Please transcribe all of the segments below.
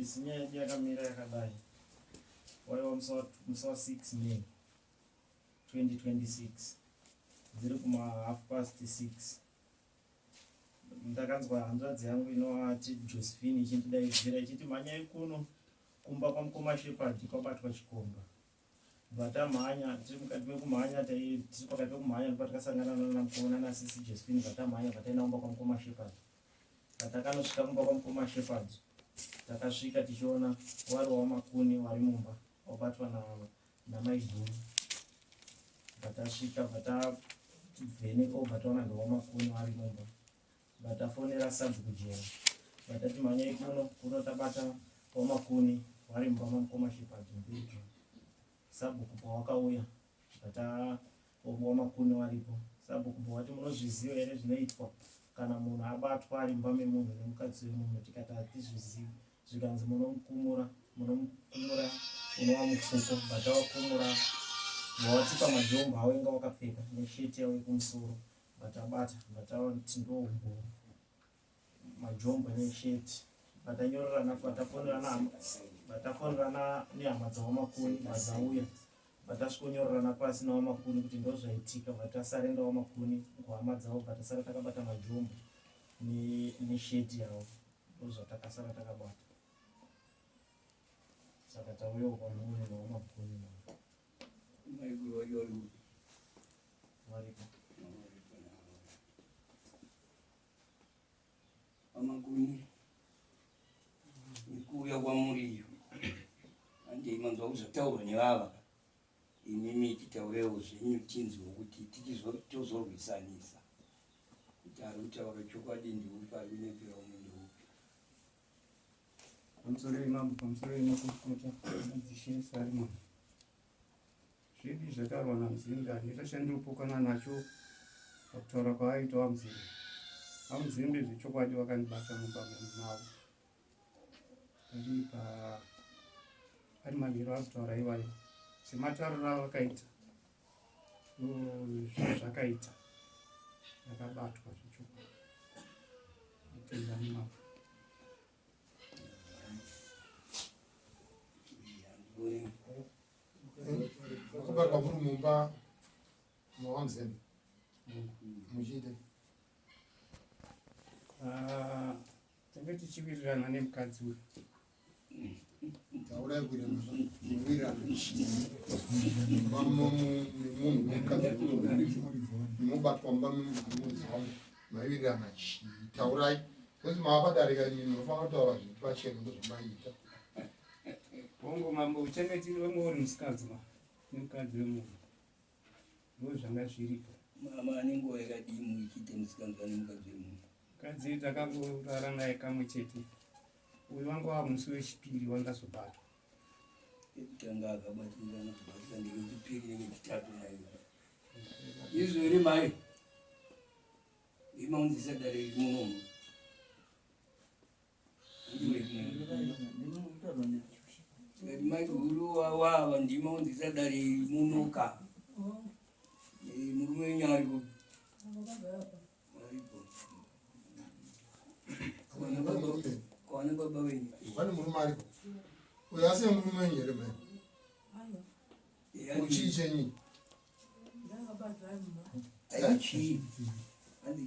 Isi nyaya yedu yakamira yakadai. Waiwa musi wa 6 May 2026 dziri kuma half past 6 ndakanzwa hanzvadzi yangu inoati Josephine ichindidaidzira ichiti mhanyai kuno kumba kwamukoma Shepherd kwabatwa chikomba. Bva tamhanya tiri mukati mekumhanya tiri pakati pekumhanya ndipo takasangana nanamukoma nanasisi Josephine bva tamhanya bva taenda kumba kwamukoma Shepherd. Patakanosvika kumba kwamukoma Shepherd takasvika tichiona wari wamakuni wari mumba wabatwa namaiguru. Patasvika bvatabveneka obva taona ndewamakuni wari mumba. Batafonera sabhuku Jera vatati mhanyai kuno kuno tabata wamakuni wari mumba mamukoma Shepherd mubedroom. Sabhuku pawakauya bata wamakuni waripo. Sabhuku bwati munozviziva here zvinoitwa kana munhu abatwa ari mumba memunhu nemukadzi wemunhu tikati hatizvizivi zvikanzi munomukumura munomukumura unova mufuko batawakumura bwawatipa majombo awenga wakapfeka nesheti yawe kumusoro Batabata batati ndoumbo majombo nesheti batanyorerana batafonerana batafonerana nehama dzawamakuni badzauya batasvikonyorerana pasi nawamakuni kuti ndozvaitika batasarenda wamakuni kuhama dzavo batasara takabata majombo nesheti yavo ndozvatakasara takabata saka tauyawo kwamuri nawamakuni Vamakuni nekuuya kwamuri iyo handei manzwa kuzotaurwa nevava imimi titaurewo zvenyu tinzwe kuti tozorwisanisa kuti ari kutaura chokwadi ndeupi ari kunyepera umwe ndeupi pamusoro yemambo pamusoro yemakurukota madzishe sarimoni Zvipi zvataurwa naMzimbe handina chandinopokana nacho pakutaura kwaaita vaMzimbe. VaMzimbe zvechokwadi vakandibata mumba mavo. Ari pa ari manheru ari kutaura iwayo sematauriro avakaita zvakaita ndakabatwa zvechokwadi. Nditenda mumavo. Makabarwa muri mumba mawamzembe muchiite ah, tange tichiwirirana nemukadzi uyu taurai kuita muwirirana nemunhu mukadzi mubatwa mumba memunhu wangu maiwirirana chii taurai kuti mavapadarika imi munofanira kutaura zviri pachena ndozvamaiita Hongu mambo uchange tiri wemwe uri musikanzwa nemukadzi wemunhu ndo zvanga zviripo. Mama ane nguva yakadii muichiita musikanzwa nemukadzi wemunhu? Mukadzi takangorara naye kamwe chete uyu wanga wava musi wechipiri wandazobatwa. Kekutanga akabatika nokubatika ndekechipiri nekechitatu nayo. Izvo here mai? Imaunzisa dare iri munomu. Maiguru wava ndima unzisa dare munoka eh, murume wenyu aripo aripo kwana baba wenyu pane murume aripo uyo asiye murume wenyu here mai uchii chenyi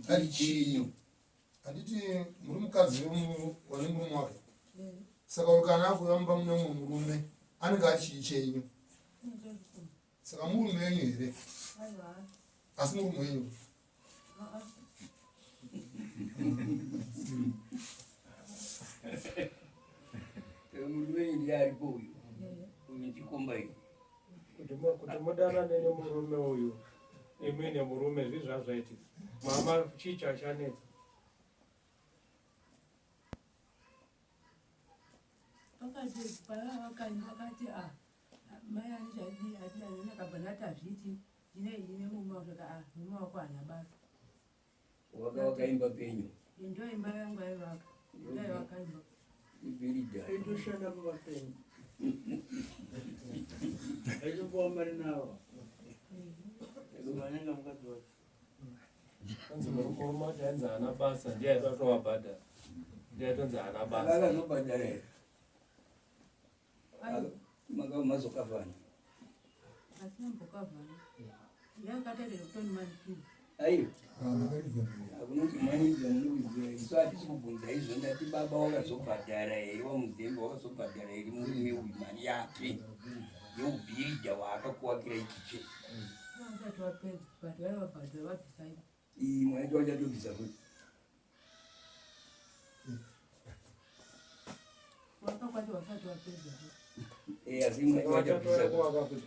ari chinyu Handiti muri mukadzi wane murume wake saka uyu kana akuuya mumba mune mumwe murume anenge ari chii chenyu saka murume wenyu here asi murume wenyu murume wenyu ndiye aripo uyu uyu ndikomba iyi kuti mudanane nemurume uyu imi nemurume zvii zvazvaitika mama chii chachanetsa pakati paya vakaimba vakati a ah, mai ani chadii ati akabva ndati hazviiti ine ine murume wako a ah, murume wako haana basa Waka wakaimba penyu. Ndio imba yangu aivaka. Ndio wakaimba. Ibirida. Aitoshanda pamba penyu. Aitopuwa mari nawo. Vanenge mukadzi wacho. Anzi murume wacho ainzi haana basa ndiye aida kutovabhadhara. Ndiye aitonzi haana basa. Akazobhadhara here? Makava mazokavhana. Hatina mbokavhana. Yakatarira kutonimanikidza. Aiwa. Hakuna kumanikidzwa munokuziva. Isu hatisi kubvunza izvo ndati baba wakazobhadhara here waMuzembe wakazobhadhara here murume uyu mari yake yeubhiridha waakakuwakira ikicheni. Vasati vapedza but vaiva vabhadhara vabvisa Iyi mwana wacho achatobvisa futi. Kuvaka kwacho vasati vapedza. Eh, asi mwana wacho achabvisa kuvaka futi.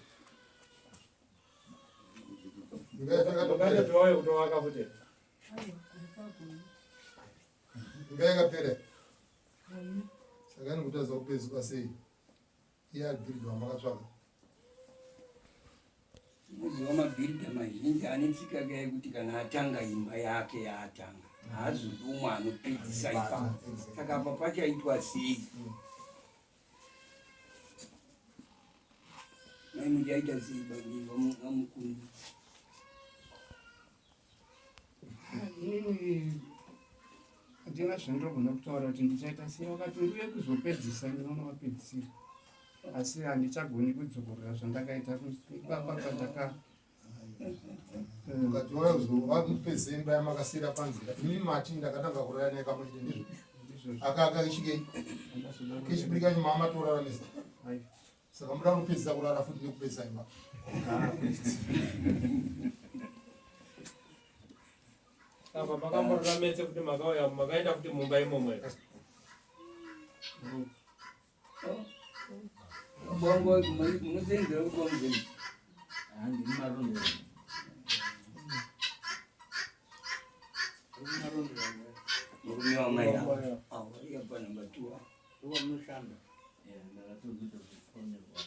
Ngayakapera. Wauye kutovaka futi. Aiwa, hazvichagoni. Ngayakapera. Haina. Saka inokutadza kupedziswa sei? Iye abhiridha wamakatsvaka. Muziva mabhiridha mazhinji ane tsika ka yekuti kana atanga imba yake yaatanga haazodi umwe anopedzisa ipapo. Saka apa pachaitwa sei? Mai muchaita sei vamukuru? Inini handina zvandinogona kutaura kuti ndichaita sei wakati ndiuye kuzopedzisa ndinoona wapedzisira asi handichagoni kudzokorora zvandakaita ipapa pandaka Ukati wauya kuzovapedzisa imba yamakasiira panzira imi mati ndakatanga kurara naye kamwe chete ndizvo ndizvozvo akaka kechikei handazoda kechipiri kacho maamatorara mese Aiwa. saka muda kupedzisa kurara futi nekupedzisa imba. Apa makamborora mese kuti makauya makaenda futi mumba imomo here? Bongo munosenzera kuti vaMuzembe. Handiri Marondera. Murume wamai ava. Avo vari panhamba 2 ava. Ndowamunoshanda. Ndakatozoita kufonerwa.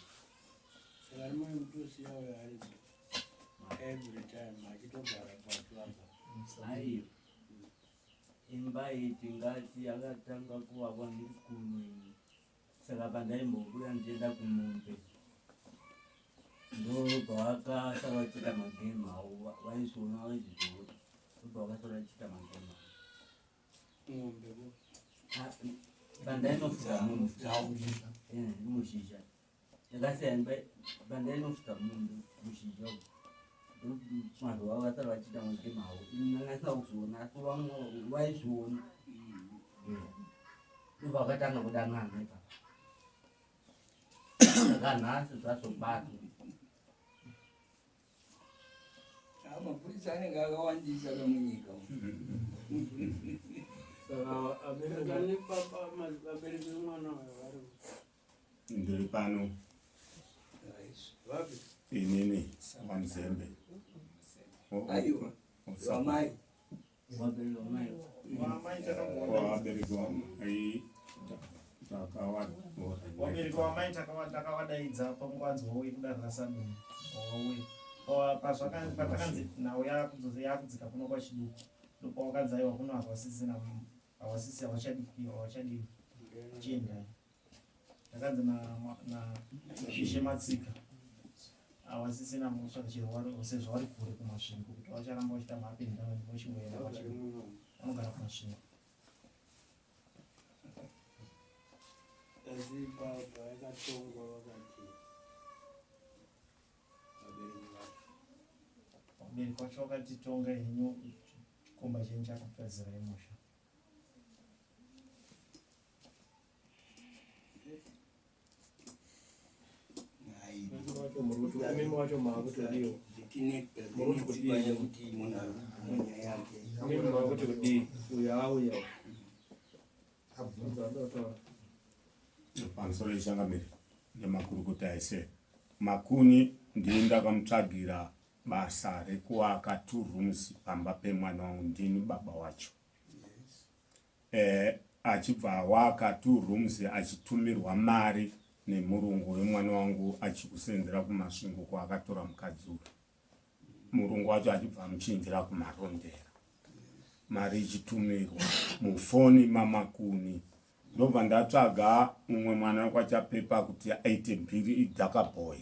Saka rimwe mutosiya uyo aripo every time achitogara pachivanza. Aiwa. Imba iyi tingati yakatanga kuvakwa ndiri kuno ini. Saka pandaimbobuda ndichienda kumombe ndopavakasara vachiita magemu avo vaizviona vaizviona ndopavakasara vachiita magemu avo. Mombe ko. Pandainofudza mombe muzhizha yakasiyana pandainofudza mombe muzhizha umu mazuva vakasara vachiita magemu avo ini ndanga ndisina kuzviona asi vamwe vaizviona ndopavakatanga kudanana ipapa saka nhasi zvazobatwa. Ah, mapurisa anenge akawandisa kamunyika umu. Saka amene Saka nebaba vabereki vemwana uyo vari Ndiri pano vapi? inini waMuzembe. Aiwa, vamai. Vabereki vamai. Wamai takamboona. Vabereki vamai takawabora. Vabereki wamai takavadaidza panguva wauye kudare raSaduni wauye patakanzi nhau yakudzika kuno kwaChiduku ndopawakanzi aiwa kuno havasisina havasisi havachadiwi havachadiwi chiendai takanzi naIshe Matsika havasisina mhosva chero sezvo vari kure kuMasvingo kuti vacharamba vachiita maapenda vachingoenda vanogara kuMasvingo. Asi baba yakatongwa vakati vabereki vacho. Vabereki vacho vakatitonga henyu chikomba chenyu chakupedzera musha. Imimi wacho maakutodiwa. Zvitinetsibanya kuti munhu ari kubvuma nyaya yake. Imimi maakuti kudii? Uyo auya. Abvunza. Adotaura. Pamusoro yechangamire nemakurukota ese, Makuni ndini ndakamutsvagira basa rekuaka 2 rooms pamba pemwana wangu, ndini baba wacho. Achibva awaka 2 rooms achitumirwa mari nemurungu wemwana wangu achikusenzera kuMasvingo kwaakatora mukadzi uyu. Murungu wacho achibva amuchinjira kuMarondera, mari ichitumirwa mufoni maMakuni. Ndobva ndatsvaga mumwe mwana wekwaChapepa kuti aite bhiri idhaka boy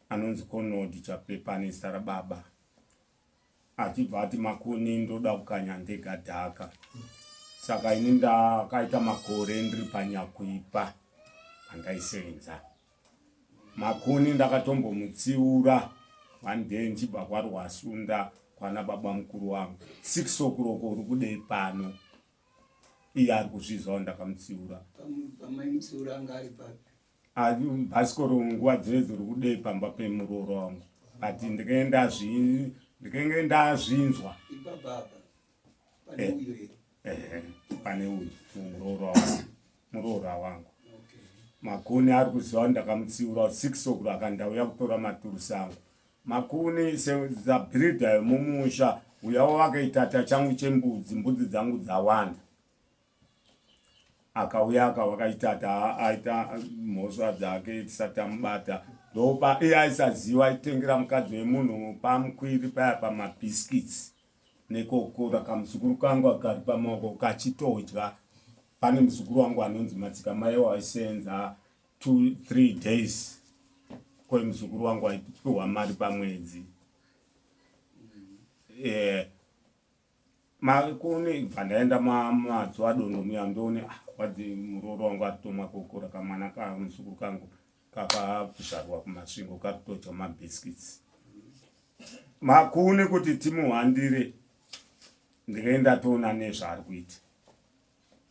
anonzi Konodi Chapepa nezita rababa, achibva ati Makuni ndoda kukanya ndega dhaka. Saka ini ndakaita makore ndiri panyakuipa. pandaisevenza. Makuni ndakatombomutsiura one day ndichibva kwaRwasunda kwana baba mukuru wangu 6 o'clock uri kudei pano iye ari kuzviziva ndakamutsiura. Pamaimutsiura anga ari papi? Bhasikoro nguva dzese uri kudei pamba pemuroora wangu but ndikenge ndazvinzwa Ipapa pane uyo here? Ehe, pane uyu muroora wangu, muroora wangu. Makuni ari kuziva kuti ndakamutsiura 6 o'clock ndauya kutora maturusi angu. Makuni sebhiridha yemumusha uya wakaitata changu chembudzi, mbudzi dzangu dzawanda. Akauya akawakaitata aita mhosva dzake tisati tamubata. Ndopa iye aisaziva aitengera mukadzi wemunhu pamukwiri paya pamabiscuits nekokora kamuzukuru kangu kari pamaoko kachitodya. Pane muzukuru wangu anonzi Matsika Maiwa aisenza 2 3 days kwe muzukuru wangu aipiwa mari pamwedzi. Makuni bva ndaenda mazuva adondo muya ndoone wadzi murooro wangu aritomwa kokora kamwana kamuzukuru kangu kakazvarwa kuMasvingo karikutodya mabiscuits. Makuni kuti timuhandire ndikaenda toona nezvaari kuita.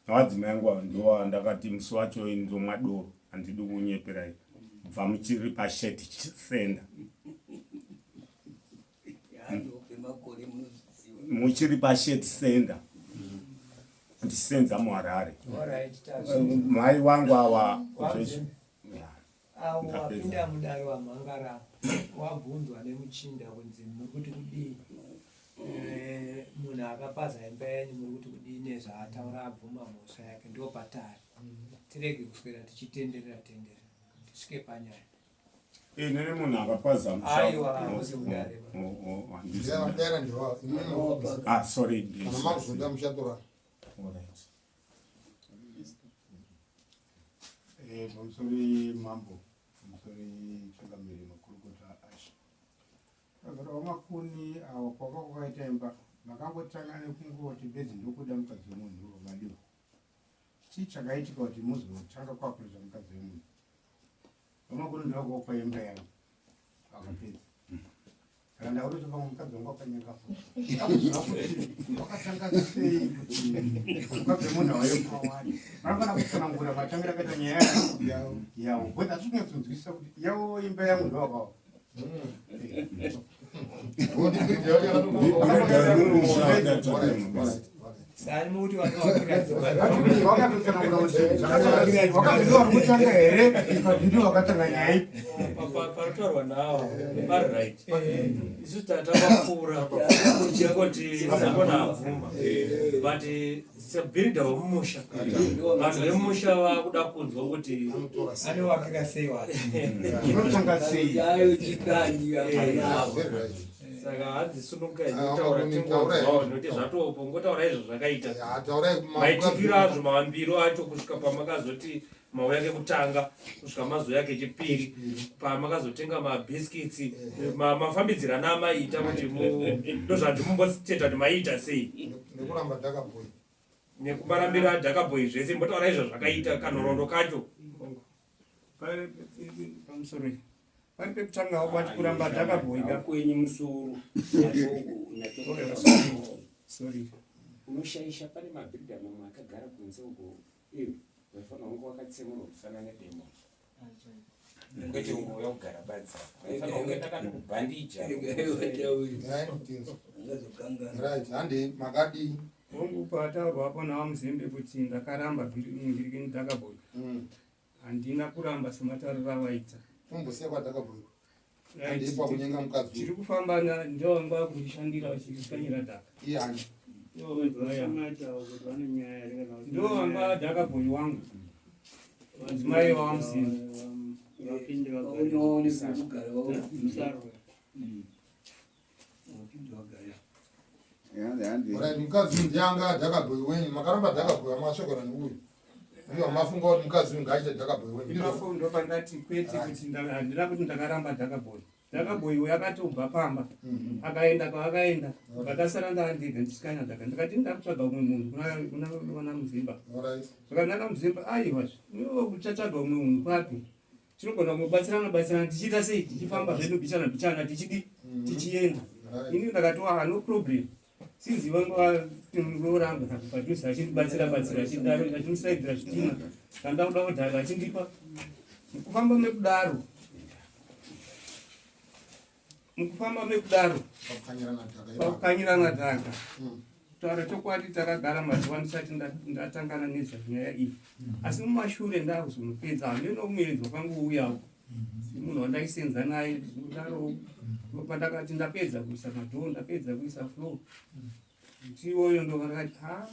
Madzimai angu ava ndiwo ndakati musi wacho ndomwa doro handidi kunyeperai bva muchiri pasheti senda muchiri pasheti senda ndisenza muHarare mai wangu awa Avo wapinda mudare wamhangara wabvunzwa nemuchinda kunzi muri kuti kudii eh, munhu akapaza imba yenyu muri kuti kudii nezvaataura abvuma mhosva yake ndo patari tirege kuswera tichitenderera tenderera tisvike panyaya. Inini munhu akapaza musha Aiwa, hamusi mudare. Oh, oh, handisi Ndera mudare. ndera ndiwa. Imimi Ah, sorry. Kana makuzoda muchatora. All right. Pamusori mambo, pamusori changamire, makurukota ashe. Vagara vaMakuni awa kwaka kwakaita imba makangotanga nekungoti bedzi ndokuda mukadzi wemunhu vadiwa. Chii chakaitika kuti muzotanga kwakuridza mukadzi wemunhu? VaMakuni ndokupa imba yangu vakapedza. Saka ndakuti pamwe mukadzi wangu wakanyenga futi. Akuziva kuti wakatanga sei kuti mukadzi wemunhu auye pawari. Vanofanira kutsanangura matangira akaita nyaya yavo. Because hatisi kunyatsonzwisisa kuti yavo imba yangu ndowakawa. Sani mukuti vanowakira dzimba. Wakatotsanangura kuti wakati ndiwo wakutanga here ndiwo wakatanga nyaya ipi. Panotaurwa nawo pari right. Isu tatapfuura kungoti sakona abvuma but sebhiridha wemumusha vanhu vemumusha vakuda kunzwa kuti anowakira sei wake. Zvinotanga sei? Yayo chikani Saka hanzi sunungukai Ah, kutaura Makuni, tingonzwawo taurai. nekuti zvatopo ngotaura izvo zvakaita. Ya, taurai Maitikiro azvo mavambiro acho kusvika pamakazoti mauya kekutanga kusvika mazouya kechipiri pamakazotenga mabhiskitsi mafambidzirano amaiita kuti ndozvandimumboteta kuti maiita sei nekuramba dhakabhoyi. Nekumarambiro adhakabhoyi zvese mbotaura izvo zvakaita kanhoroondo kacho. Pamusoro pari pekutanga wabati kuramba dhakabhoyi ka. Kwenyu musoro. Sorry. Unoshaisha pane mabhiridha mamwe akagara kunze uko iwe waifanira kunge wakatsemurwa musana nedemo. Kwete ungouya kugara badzi. Waifanira kunge ndakatokubhandija. Right, handi makadii? Hongu, pataurwa apo naVaMuzembe kuti ndakaramba ngirikini dhakabhoyi. Handina kuramba sematauriro avaita. Tombosiya kwadhakabhoyi. Right. Handipa kunyenga mukadzi. Tiri kufamba ndovanga kundishandira vachikanyira dhaka. Iye hani. Ndo vanga dhakabhoyi wangu. Madzimai vaMuzembe. Unoone pekugara Musarwe. Wapinde wagara. Right, mukadzi uyu ndiye anga dhakabhoyi wenyu. Makaramba dhakabhoyi amasvekana neuyu. Uyu amafunga kuti mukadzi uyu ngaaite dhakabhoyi wenyu. Ipapo ndopandati kwete kuti handina kuti ndakaramba dhakabhoyi. Dhaka boy akatobva pamba akaenda kwaakaenda, ndakasara ndaandega ndichikanya dhaka. Ndikati ndakutsvaga umwe munhu kuna vana Muzimba. Zvakanaka Muzimba, aiwa, iwe uchatsvaga umwe munhu kwapi? Tinogona kungobatsirana batsirana tichiita sei, tichifamba zvedu bichana bichana, tichidi tichienda. Ini ndakati wa no problem, sinzi vanga rorangu padhuze achindibatsira batsira, achidaro achimusaidzira zvitina kana ndakuda kudhaka achindipa. Mukufamba mekudaro, mukufamba mekudaro, Pakukanyirana dhaka ipapo. Pakukanyirana dhaka. Kutaura chokwadi, takagara mazuva ndisati ndatangana nezvanyaya iyi, asi mumashure ndakuzonopedza hameno muenzi wakangouyawo munhu wandaisenza naye ndaro. Pandakati ndapedza kuisa madoor, ndapedza kuisa floor, muti iwoyo ndovakati, ha,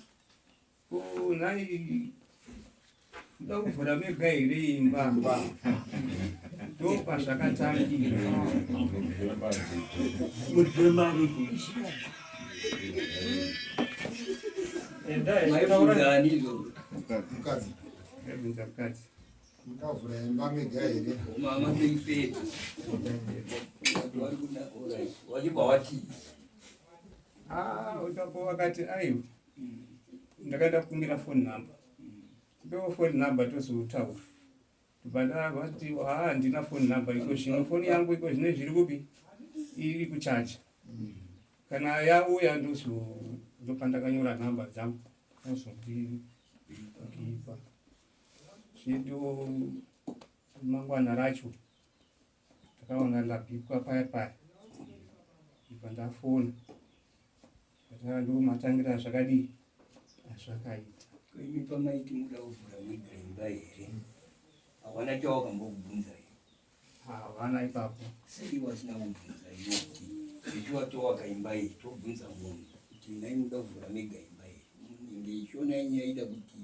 ko nhai, muda kuvhura mega here imba? Ndo pazvakatangira. Mudhemari. Maibvunzani izvozvo? Mukadzi. Ndaibvunza mukadzi. Mukavhura imba mega here? Mama seipedza wachibva watii? Ah, ipapo vakati aiwa, ndakaenda kukumbira phone number, kupewa phone number tozotaura. Ndobva ndavati ha, handina phone number iko zvino, foni yangu iko zvino zviri kupi, iri kuchaja, kana yauya ndozo. Ndopandakanyora nhamba dzangu, ozondipa zvedu. Mangwana racho ndakaona ndabhipwa paya paya, ndibva ndafona. Ndo matangira zvakadii azvakaita. Kwenyu pamaiti muda kuvhura mega imba here, hawana chawakambokubvunza here? Havana ipapo. Sei wasina kubvunza iwe kuti zvichiwatowaka imba iyi, tobvunza munhu kuti nai muda kuvhura mega imba iyi? Inge ichiona yenyu yaida kuti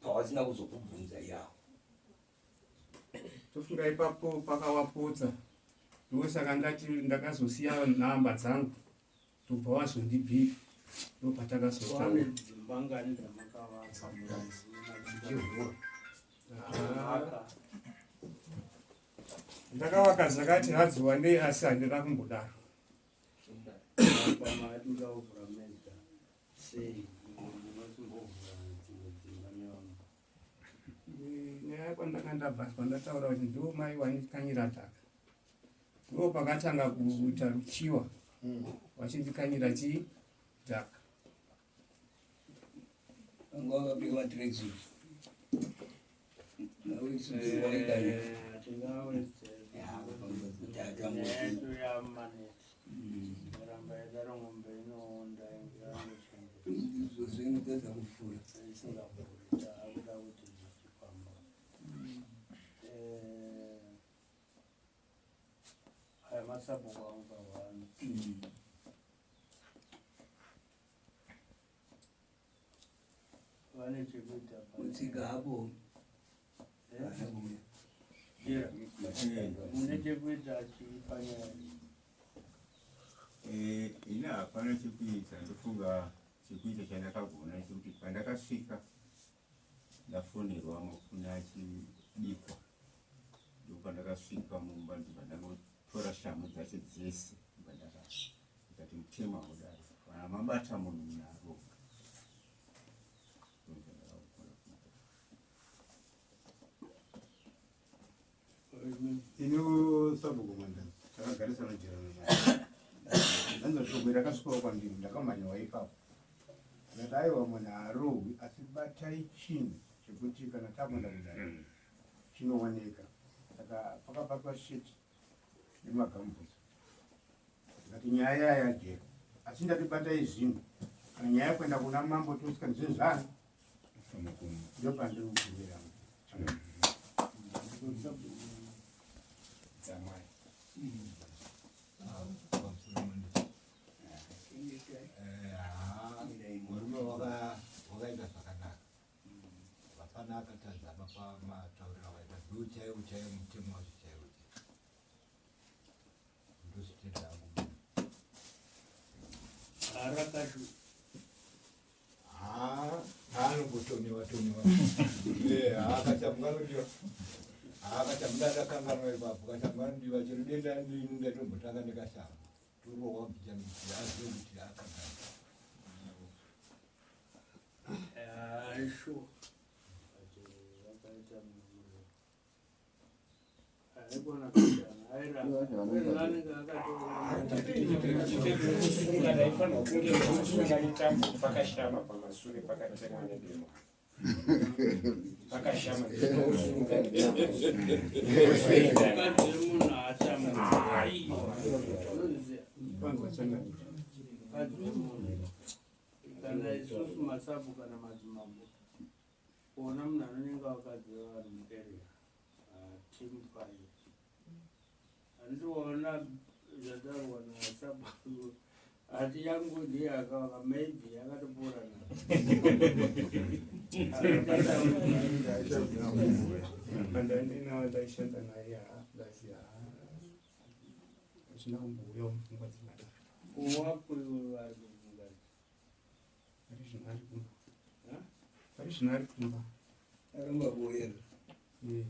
pawasina kuzokubvunza yawo. Tofunga ipapo pakawapotsa, ndosaka ndati ndakazosiya nhamba dzangu, tobva wazondibhipa, ndopatakazota. Wane dzimba ngani dzamakavaka muchivhura? Ah. Ndakavaka dzakati hadzi wandei, asi handina kumbodaro. Apa mati muda kuvhura mega sei, munosimbovhura dzimwe dzimba nevamwe? Nyaya kwandanga ndabva, kwandataura kuti ndo mai wandikanyira dhaka, ndo pakatanga kuita ruchiwa vachindikanyira chii, dhaka. Vanga vakapfeka matracksuit. Tingawedzera yedu yamaneti, ramba yadaro, ng'ombe inoonda Zvinotadza kufura. Isingafuri, taakuda kuti zvichifamba. Aya masabhuku angu kawani vane chekuita. Kutsika hapo. Mune chekuita chii panyaya iyi? Ini hapana chekuita. Ndofunga chekuita chandakagona chekuti pandakasvika ndafonerwa Makuni achibikwa, ndopandakasvika mumba, ndobva ndangotora shamhu dzacho dzese, ndobva ndikati mutemo haudaro, kana mabata munhu, munhu aroga. Ndozvandakagona kuita. Ino sabhuku Mwanda takagarisana jirana naye. Ndanzwa shoko rakasvikawo kwandiri, ndakamhanyawo ipapo. Ndati aiwa, munhu haarohwi, asi batai chinhu chekuti kana takuenda kudare chinooneka. Saka pakabatwa shiti nemagumboots, ndikati nyaya yajeka, asi ndati batai zvinhu, kana nyaya yakuenda kuna mambo tosvika zvinhu zvani. Ndopandiri kukumbira. Dzamai. Murume wakaita zvakanaka, hapana akatadza apa pamatauriro akaita. Ndo chaiwo chaiwo mutemo wacho, chaiwo chaiwo, ndozvitenda hangu. Harakashu. Haanongotoniwa toniwa, akachamukanotiwa. Haa kachamba ndakakanganwa ipapo kachamba anodiwa chero denda ndini ndatombotanga nekashamba torohwa mbichana kuti azive kuti akanganwa. Sure. But vakaita munhu Kusunga ndaifanirwa kunge ndichisunga netambo pakashama pamasure pakatemwa nedemo. Pakashama ndinosunga netambo. Kana isusu masabhu kana madzimambo kuona munhu anonyenga vakadzi vevanhu muarea hatimufariri handiti waona zvataurwa nasabhu hati yangu ndiye akavaka maybe yakatopora Pandandinawo ndaishanda naye haasi hazvina kumbouyawo mupfungwa dzakadaro. Wapo iwe vari kumukadzi Pari zvino ari kumba. Pari zvino ari kumba. Aramba kuuyera. Eh.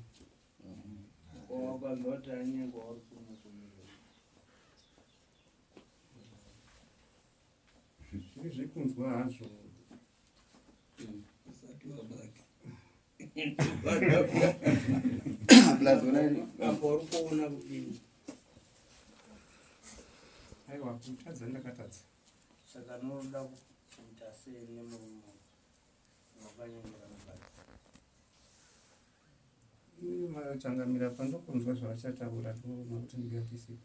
Wakanzwa kuti anyengwa uri kuno kumira. Zviri zvekunzwa hazvo. Usati wabata. Plus ona Apo uri kuona kudini? Aiwa kutadza ndakatadza. Saka unoda kuita sei nemurume wakanyengera mukadzi? Machangamira pandokunzwa zvavachataura ndoona kuti ndingaite sei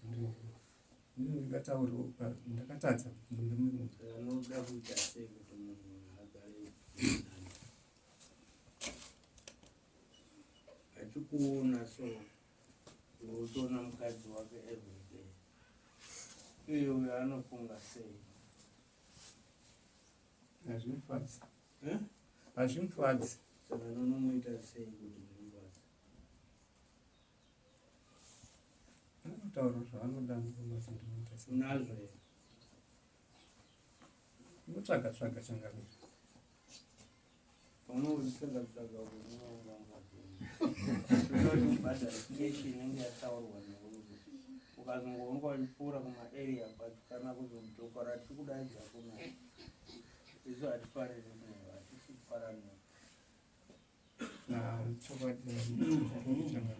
ndini ndingataurawo ndakatadza mune mumwe munhu. Saka unoda kuita sei kuti munhu agare nani? Achikuona so utoona mukadzi wake everyday. Iye uyo anofunga sei? Hazvimufadzi. Eh? Hazvimufadzi. Saka unomuita sei kuti zvimufadze? Anotaura zvaanoda ndoona kuti ndinoita sei. Unazvo here? Unotsvaga tsvaga changamira. Paunotsvaga tsvaga unoona mukadzi. Unoti ubhadhare cash inenge yataurwa newe. Ukazongoonga uchipfuura kumaarea kwacho kana kuzodzoka ratiri kudaidza kuna isu hatifariri newe hatisi kufara newe. Ah, chokwadi changamira.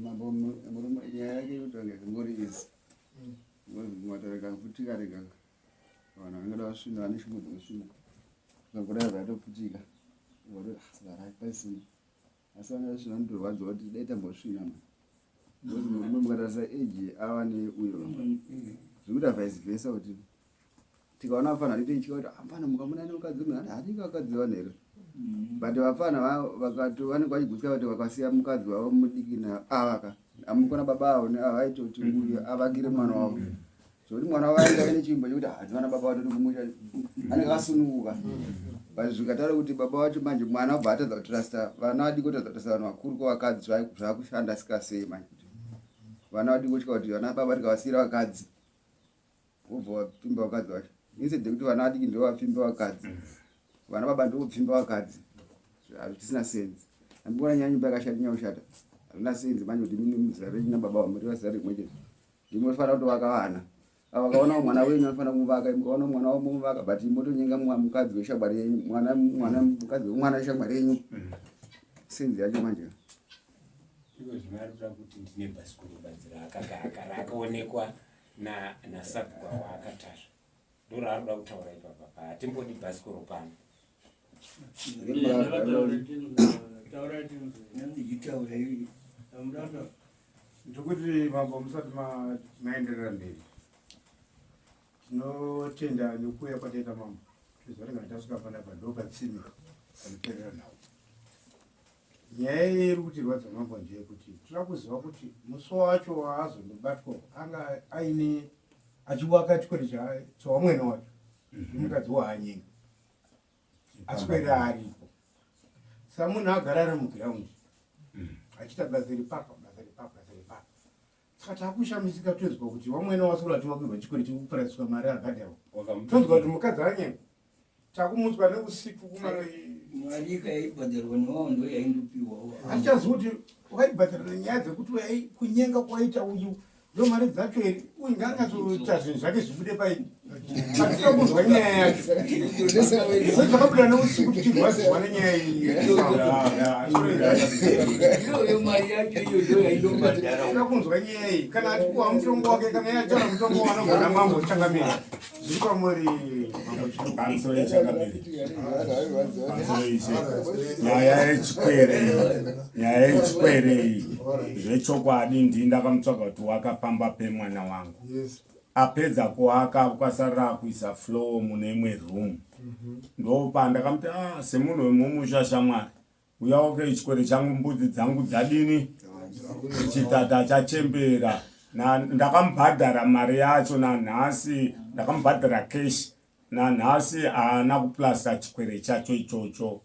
Mambo murume nyaya yake yekutanga ingori izi. Because kaputika rega vanhu vanenge vasvina vane shungu dzekusvina. Zvakuda zvatoputika. Uri saka pasina. Asi vana vasvina vanotorwadziwa kuti dai tambosvina ma. Because murume mukatarisa age ava neuyo. Zvikuita vice versa kuti tikaona vafana titoitya kuti hapana mukamuna nemukadzi uyu hatinge vakadzi vanhu here. But vafana vakati vanenge vachigutsa kuti vakasiya mukadzi wavo mudiki naavaka amukona baba avo neava vaitoti uyu avakire mwana wavo zvokuti mwana wavo ainge aine chivimbo chekuti hadzi vana baba vatoti kumusha anenge akasununguka but zvikataura kuti baba vacho manje mwana wabva atadza kutrasta vana vadiki votadza kutrasta vanhu vakuru kwavakadzi zvakushanda sikasei manje kuti vana vadiki votya kuti vana baba tikavasiira vakadzi wobva wapfimba vakadzi vacho instead yekuti vana vadiki ndivo vapfimba vakadzi vana baba ndivo pfimba vakadzi hazvisina sense andikuona nyaya nyumba yakashata nyaya kushata hazvina sense manje kuti mimi muzera renyu nababa vamuri vazera rimwe chete ndimofanira kutovaka vana ava vakaona mwana wenyu anofanira kumuvaka mukaona mwana wavo momuvaka but motonyenga mukadzi weshamwari yenyu mwana mwana mukadzi wemwana weshamwari yenyu sense yacho manje Iko zvino ari kuda kuti ndine bhasikoro badzi raakaonekwa nasabhuku waakatasva ndoraari kuda kutaura ipapa pa hatimbodi bhasikoro pano. Ndikuti mambo musati maenderera mberi tinotenda nekuuya kwataita mambo tozorega tasvika panapa ndopatsime panoperera nhau. Nyaya iri kutirwadza mambo ndeyekuti toda kuziva kuti musi wacho waazondobatwa anga aine achiwaka chikoro chawamwene wacho nemukadzi waanyenga aswera aripo saka munhu agara ari mugiraundi achiita basa repapa basa repapa basa repapa saka takushamisika tonzwa kuti wamwene waswera achiwakirwa chikoro chekupuraiswa mari abhadharwa tonzwa kuti mukadzi anyenga. Takumutswa neusiku kuma Mari yaibhadharwa newawo ndo yaindopiwawo. Hatichazivi kuti waibhadhara nenyaya dzekuti kunyenga kwaita uyu ndo mari dzacho here uyu ngaanyatsoita zvinhu zvake zvibude paini hatina kunzwa nyaya yacho zvakabuda neusiku tichirwadziwa nenyaya iyi Iyoyo mari yacho iyo ndo yaindobhadhara. Tinoda kunzwa nyaya iyi kana atipuwa mutongo wake kana iye ataura mutongo waanogona mambo changamire zviri kwamuri Pamusoro yechangamire. Pamusoro ishe. Nyaya yechikwere iyi. Nyaya yechikwere iyi. Zvechokwadi ndini ndakamutsvaga kuti wakapamba pemwana wangu. Apedza kuaka kwasarira kuisa floor mune imwe room. Ndopandakamuti ah semunhu wemumusha shamwari. Uya okay chikwere changu mbudzi dzangu dzadini? Chitata chachembera. Na ndakamubhadhara mari yacho nanhasi ndakamubhadhara cash nanhasi haana kuplasta chikwere chacho ichocho.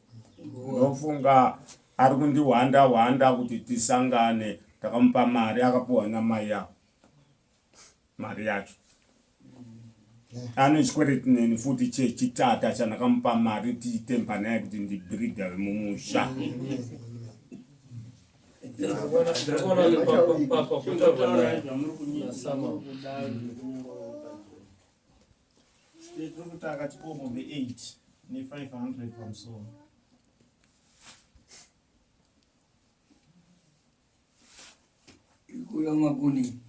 Ndofunga ari kundihwanda hwanda kuti tisangane ndakamupa mari akapuwa namai avo mari yacho. Ane chikwereti neni futi chechitata chandakamupa mari tichitemba naye kuti ndibhiridha vemumusha. Tiri kuti akatipawo mombe 8 ne500 pamusoro. Ikuya makuni.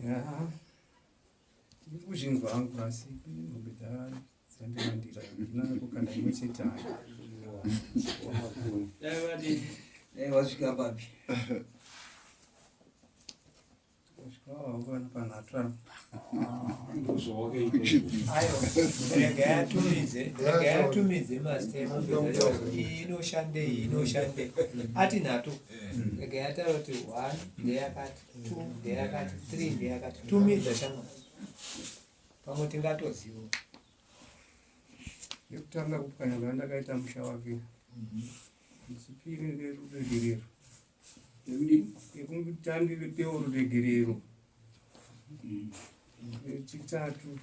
Ya. Ndiri kuzvinzwa hangu asi mombe dzandiwandira ndina kukanda imwe chete hayo. Dai wasvika papi? Rega yatumidze, rega yatumidze mazita iyi inoshandei, iyi inoshandei. Ati nhatu. Rega yataura kuti 1 ndeyakati, 2 ndeyakati, 3 ndeyakati. Tumidza shamwari. Pamwe tingatoziva. Yekutanga kupwanya kwandakaita musha wake. Yechipiri nderuregerero. Yekutanga ruregerero. Yechitatu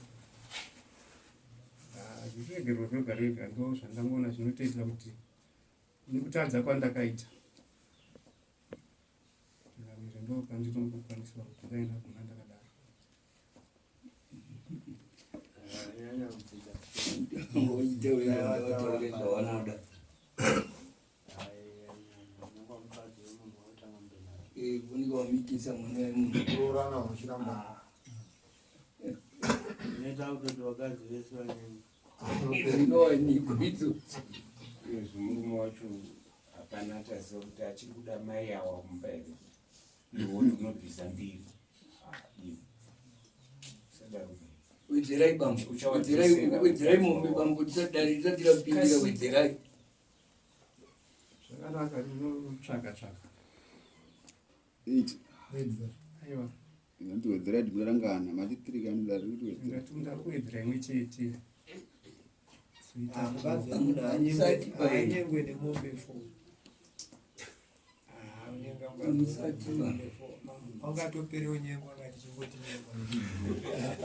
zviregerero zvega rega ndo zvandangoona zvinotoita kuti nekutadza kwandakaita. Ndingamira ndo pandinongokwanisa kuti dai ndaguma ndakadaro. Vataure zvavanoda. Kunenge wamitisa mwana wemunhu. Kuroorana muchiramba. Inoita kutoti vakadzi vese vanyenge. Dzinowanikwa idzodzo. Uyezve murume wacho hapana achaziva kuti achiri kuda mai awa kumba here. Iwe woti unobvisa mbiri. Ah, iwe. Usadaro. Wedzerai bambo. Wedzerai, wedzerai mombe bambo tisadari tisati rapindira wedzerai. Zvakanaka ndinotsvaga tsvaga. 8. Aiwa. Ndinoti wedzerai tikurangana mati 3 kamudare kuti wedzera. Ndingati ndakuwedzera imwe chete. Mukadzi wemunhu haanyengwe nemombe 4. Wangatopere unyengwa ngati chingoti nyengwa.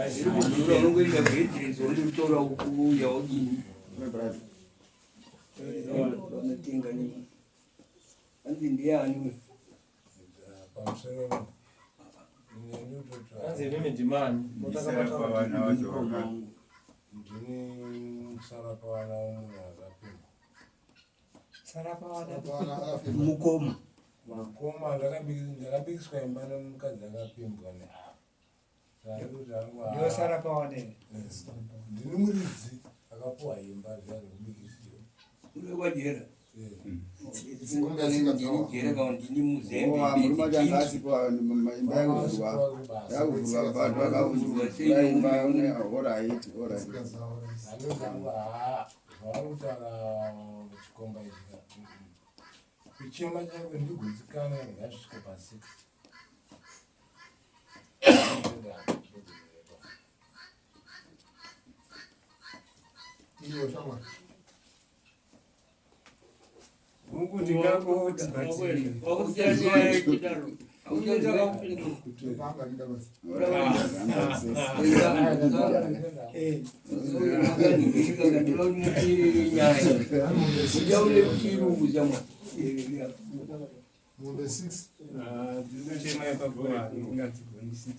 Zviri kudhura unongoenda kuhedhirezi wondotora ukuuya wodini. Vanotenga ne hanzi ndiyani uyu? Pamusoro Hanzi imimi ndimani? Musarapavana wacho ndini musarapavana wemunhu akapihwa. Sarapavana Mukoma. Mukoma ndakabikiswa imba nemukadzi akapimbwa ne. Ndiwe Sarapavana here? Ndini muridzi akapuwa imba zviya zvekubikisiwa. Unoda kwajera. Ndini jera kana ndini muzembe. Oh, murume wacho anga asipo imba yakuvhurwa. Yakuvhurwa vanhu vakavhurwa imba alright alright. Zvavari kutaura chikomba ichi ka. Kuchema chaiko ndigutsikana ngasvike pa 6. Iyo shamwari. Mungu ndingangoti but Mombe 6. Dzinochema ipapo ingadzigoni 6.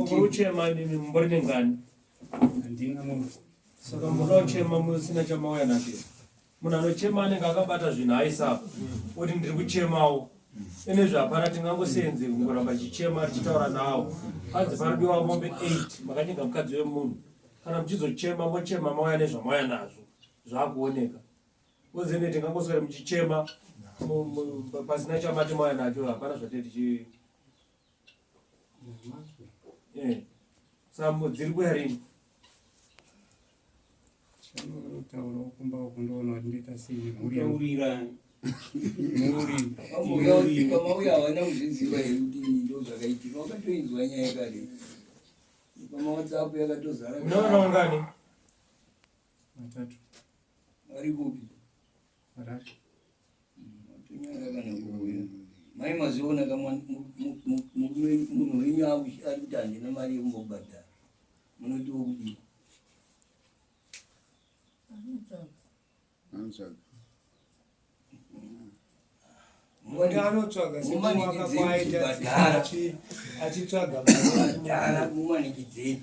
Muruchema imimi mumbori nengani? Handina mombe. Saka munoda kuchema musina chamauya nacho. Munhu anochema anenge akabata zvinhu aisa apa oti ndiri kuchemawo. Ene hapana tingangosenze kungoramba chichema tichitaura nawo. Panzi parikudiwa mombe 8 makanyenga mukadzi wemunhu. Kana muchizochema mochema mauya nezvamauya nazvo zvakuoneka. Ozene tingangoswera muchichema pasina chamati mauya nacho hapana zvatee tichi Eh. Saka dziri kuya rini? Chanotaurawo kumba uku ndoona kuti ndoita sei nemhuri yangu. Taurira. Mhuri. Pamauya havana kuzviziva here kuti ndo zvakaitika wakatoinzwa nyaya kare pamawhatsapp yakatozara Munoona ungani? Matatu. Vari kupi? Harare. Tonyara kana kuuya. Mai maziona ka murume munhu wenyu ari kuti handina mari yekumbobhadhara. Munotiwo kudii? Anotsvaga. Munhu anotsvaga sekuwaka kwaita Mumanikidzei achitsvaga Bhadhara mumanikidzei.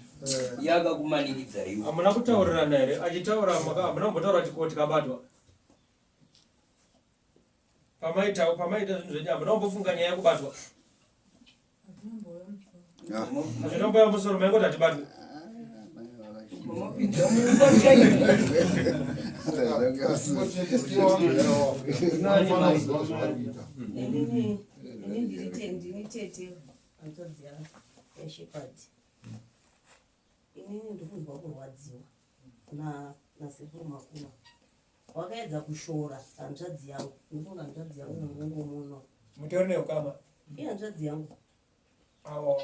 Yakakumanikidza iwe. Hamuna kutaurirana here? Achitaura maka hamuna kumbotaura kuti ko tikabatwa. Pamaita pamaita zvinhu zvenyu hamuna kumbofunga nyaya yekubatwa. Hazvina kumboya musoro maingoti hatibatwe. Inini ndini tete hanzvadzi yaShepard. Inini ndikunzwa kurwadziwa nasekuru Makuma. Wakaedza kushora hanzvadzi yangu. Ndinofunga hanzvadzi yangu mungu muno. Mutori neukama? Ihanzvadzi yangu. Awa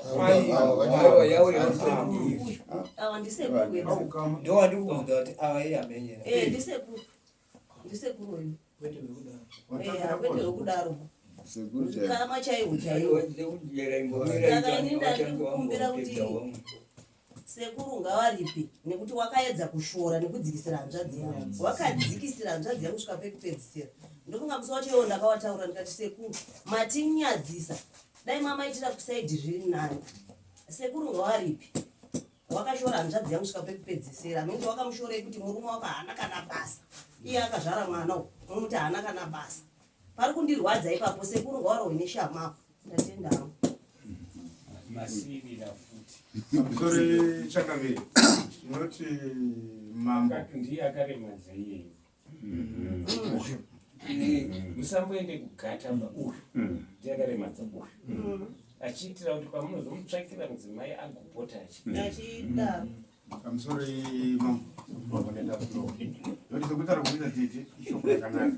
Awa ndisekuru wedu. Ndowandiri kubvunza kuti awa iye amenyera. Eh, ndisekuru. Ndisekuru wedu. Kwete wekudaro. Eh, kwete wekudaro. Sekuru chaivo. Kama chaiwo chaiwo. Saka ini ndandikukumbira kuti sekuru ngavaripe nekuti wakaedza kushora nekudzikisira hanzvadzi yangu. Wakadzikisira hanzvadzi yangu kusvika pekupedzisira. Ndofunga musi wacho iwo ndakawataura ndikati sekuru matinyadzisa. Dai mamaitira kusaidhi zviri nani. Sekuru ngavaripe. Wakashora hanzvadzi yangu kusvika pekupedzisira. Nekuti wakamushorei kuti murume wako haana kana basa. Iye akazvara mwana uyu. Unomuti haana kana basa. Pari kundirwadza ipapo sekuru ngawarohwe neshamhu apo. Ndatenda hangu. Masirira futi. Pamusoro changamire tinoti mambo ndiye akaremadza iyeyo. Musamboende kugata ba uyu ndiye akaremadza uyu achiitira kuti pamunozomutsvakira mudzimai agopota Achidaro. Pamusoro mambo nenda flow noti sekutaura kuita tete ishoko rakanaka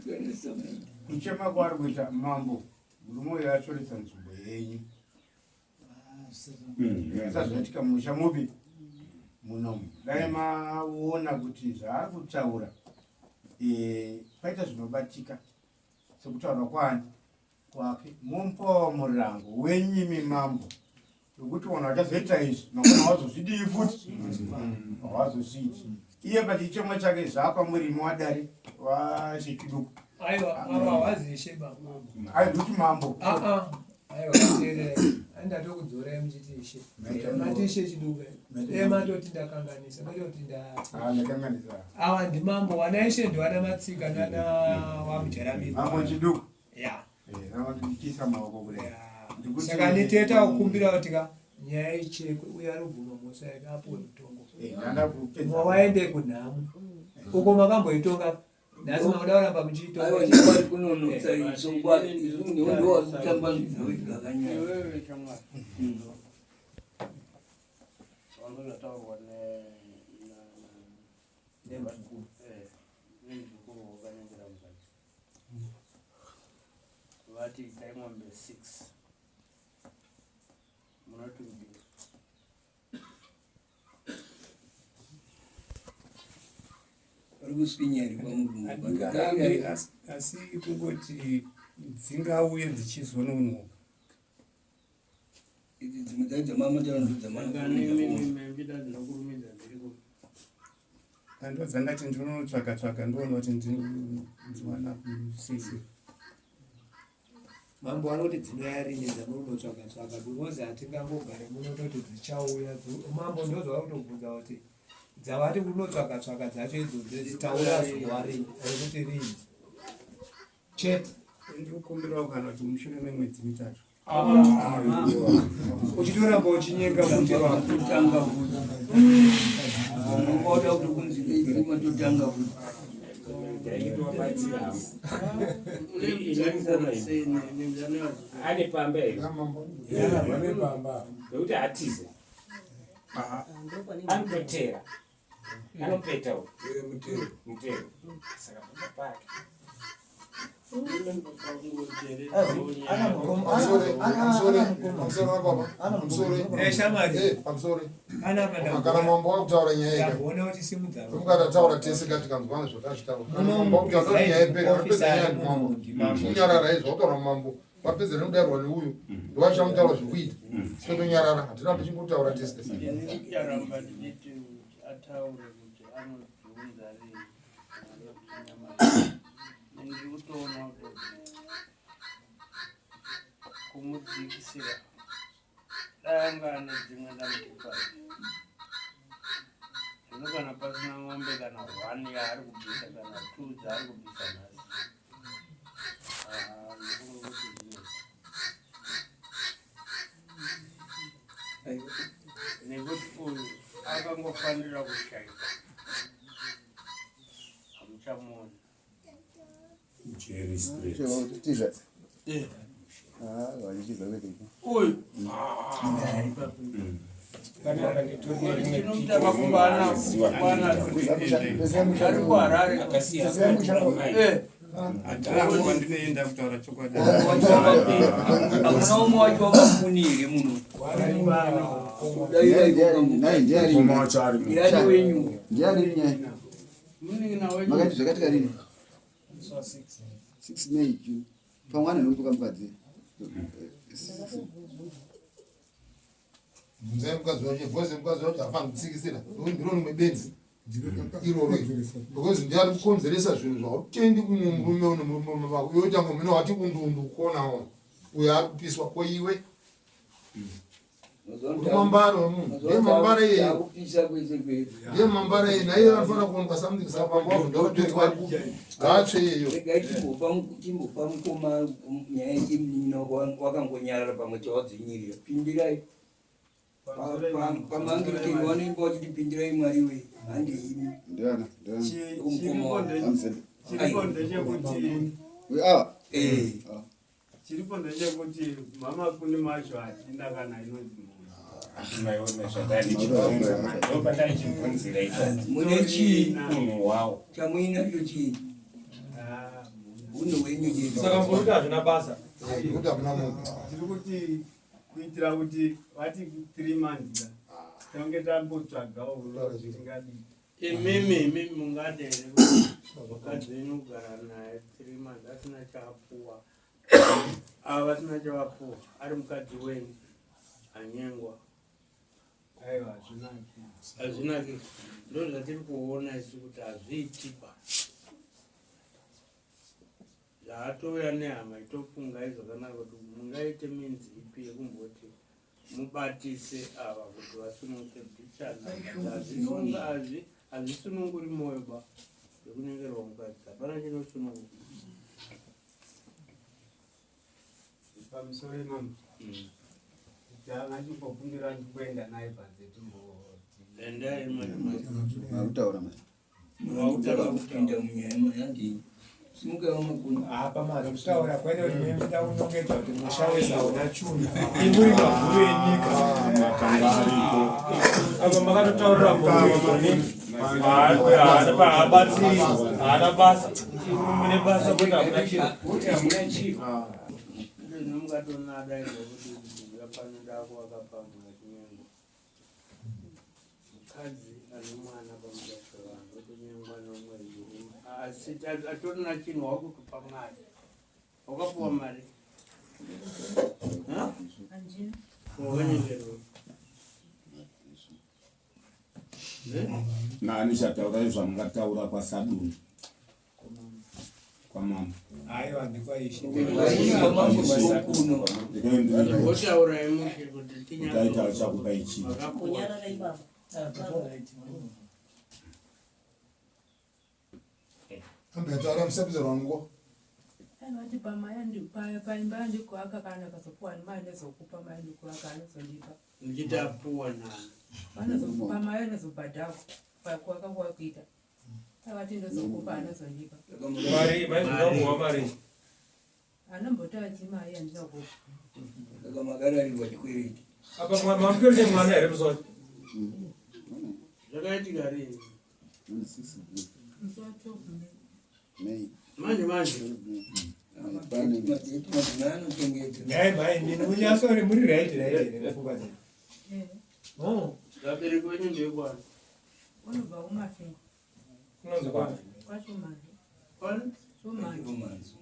kuchema kwaari kuita mambo murume uyo ashoresa nzvimbo yenyu zvisazvaitika mumusha mupi munomu dai maona kuti zvaari kutaura paita zvinobatika sekutaura kwani kwake momupawo murango wenyimi mambo wekuti vanhu vachazoita izvi mangwana wazozvidii futi hawazozviiti iye pachichemo chake zvaakwamurimi wadare wachechiduku Aiwa, ava hawazi ishe baba. Ai, ndikuti mambo. Ah ah. Aiwa, teerera. Andatokudzorai muchiti ishe. Mati ishe chiduku. Eh, matoti ndakanganisa, matoti nda. Ah, ndakanganisa. Ava ndimambo, wana ishe ndiwana matsika nana wamujaramiri. Mambo chiduku. Ya. Eh, ndichiisa maoko kudai. Ndikuti- Saka niteta kukumbira kuti ka nyaya ichekwe uye anobvuma mhosva yake apuwe mutongo. Eh, ndanda kupedza. Wawaende kunhamu. Uko makamboitonga nhasi makuda kuramba muchiitonga. Aiwa ndikwari kunonotsa izvo ndowakutamba wega Iwewe shamwari. Wangu zvataurwa nemuzukuru. Nemuzukuru wakanyengera mukadzi. Vati itai mombe 6. Munoti kudii? Uri kuswinya here pamurume? Handirambi, asi kungoti Dzingauye dzichizononoka. Idzi dzimwe dzacho dzamamataura ndodzamanakurumidza dziriko. Ndodzandati ndinonotsvaga tsvaga ndoona kuti ndiwana sisi. Mambo vanoti dzinouya rini dzamunotsvaga tsvaga because hatingangogare muno toti dzichauya. Mambo ndozvavari kutobvunza kuti dzavati kunotsvaga tsvaga dzacho idzodzo dzitaura zuva rini rekuti rini chete. Ndikukumbirawo kana kuti mushure memwedzi mitatu. Uchitoramba uchinyenga futi totanga futi. Unoda kuti kunzi totanga futi. Ane pamba here? Nekuti hatize. Anototera. Anopeta uyu. Mutero. Saka pamba pake. Kana mambo wakutaura nyaya ika tese katikanzwana zvatachitaura. Kana mambo wakutaura nyaya ipere, anopedza nyaya ndimambo. Chinyarara izvo wakutaura mambo. Vapedza nekudairwa neuyu ndovachamutaura zvekuita. Sitotonyarara hatina tichingotaura tese tese. Ndicharamba ndichiti ataure kuti anodziunza rini ndiri kutoona kuti kumudzikisira dai anga ane dzimwe ndamutipai zvino kana pasina ng'ombe kana one yaari kubvisa kana two dzaari kubvisa nhasi ndifunga kuti zvino nekuti uyu akangofanira kushaika hamuchamuoni. Jerry Street. Uyu ari kuHarare. Handina kwandinoenda kutaura chokwadi. Hakuna umwe wacho wamafuni here muno? Ndiani wenyu? Ndiani nyaya? Makati zvakatika rini? 6 May June. Pamwe ane nhumbu kamukadzi. Bvunzai mukadzi wacho, bvunze mukadzi wacho haafaniri kutsikisira. Ndiro rimwe benzi iroro because ndiye ari kukonzeresa zvinhu zvautendi kumwe murume une murume wako iwe tango mune wati undundu kuonawo uyo ari kupiswa ko iwe uri mambara wemunhu ndiye mambara iyeyo Takupisa kwese kwese. ndiye mambara iyeyo naiye anofanira kuonekwa something saka pamba wabvunza kuti ngaatsve iyeyo. Regai timbopa timbopa mukoma nyaya yemunin'ina wakangonyarara pamwe tawadzvinyirira. Pindirai. PamaAnglican vanoimba vachiti pindirai Mwari we handeimi. Ndiana, ndiana. Chiripo ndechekuti We ava. Eh. Chiripo ndechekuti mama kuni macho hatina kana inonzi munhu. Maiona zvandaichibvunza mani. Ndopandaichibvunzira ipapo. Mune chii? Unhu hwawo. Chamuinacho chii? Unhu hwenyu chii? Saka muri kuti hazvina basa. Kuti hamuna munhu. Tiri kuti kuitira kuti vati 3 months ka tange tambotsvagawo kuti tingadii. Imimi imimi mungade here kuti mukadzi wenyu kugara naye 3 months asina chaapuwa ava vasina chavapuwa ari mukadzi wenyu anyengwa? Aiwa, hazvinaki. Hazvinaki, ndo zvatiri kuona isu kuti hazviitiba. Zvaatouya nehama itofungai zvakanaka kuti mungaite minzi ipi yekumboti mubatise ava kuti vasununguke bichana. Hazvisununguri moyo ba yekunyengerwa mukadzi, hapana chinosununguka. Pamusoro imambo. Tanga chimbokumbira ndikuenda naye panze timboti. Endai manje. Makutaura manje. Wakutanga kupinda munyaya mayandii. Simukai wamakuni. Apa mari kutaura kwete kuti mimi muchida kunongedza kuti musha wese hauna chunhu. Imuri maguru enyika. Matanga ariko. Apa makatotaurira munhu haabatsiri, haana basa. Mune basa kuti hamuna chiro. Kuti hamuna chiro. Ndinomukatonada kuti pano ndakuwakapamwe achinyengwa mukadzi ane mwana pamusha pevanhu otonyengwa nomwedzi asi atorina chinhu wakutopa mari. Wakapuwa mari? Wakanyengerwa? Nani chataurai zvamungataura kwasadunhu kwamambo? Aiwa, ndikwaishe. Wotaurai mushe kuti Utaita chakupai chii? Kunyarara ipapo. Ambetaura musapizarwa nguva. Vanoti paimba yandikuaka kana akazopuwa mari ndozokupa mari ndikuaka anozondipa. Muchiti apuwa nani? Vanozokupa mari anozobhadhara pakuaka kwakuita. Avati ndozokupa anozondipa. Mari maizodakuwa mari. Anombotaura mari yandina kupa. Saka makararirwa chikwereti. Apa mamukeri nemwana here musi wacho? Zvakaitika rini? Musi wa 12 May. Manje manje. Nhai mhai, ndini munyasori muri right right here nepfungwa dzenyu? Oh. Vabereki venyu ndekwani? Unobva kuMasvingo. Kunonzi kwani? KwaChimanzi. Kwani? Chimanzi.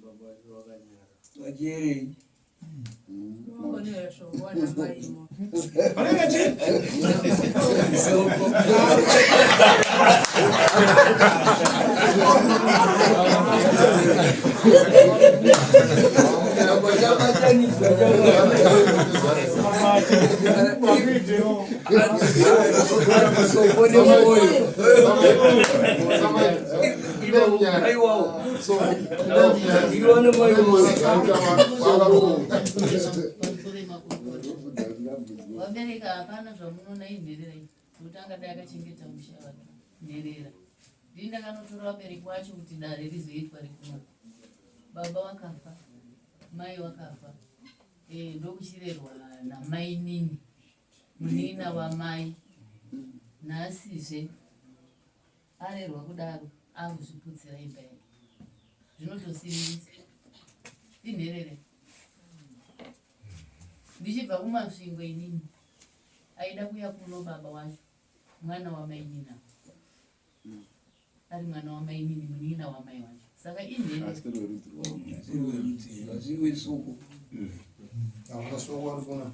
Baba vacho vakanyara. Vacherei. Wakonera shoko wana maimo. Vabereka hapana zvamunoona inherera iyi kuti angadai akachengeta musha wake nherera. Ndini ndakanotora vabereki vacho kuti dare rizoitwa rekuno. Baba vakafa, mai vakafa, eh, ndokuchirerwa namainini munin'ina wamai. Nhasizve arerwa kudaro akuzviputsira imba yake, zvinotosiririsa inherere. Ndichibva kuMasvingo inini aida kuya kuno baba wacho mwana wamainini ari mwana wamainini munin'ina wamai wacho saka inherere. Asiwe soko. Hauna soko ari kuna.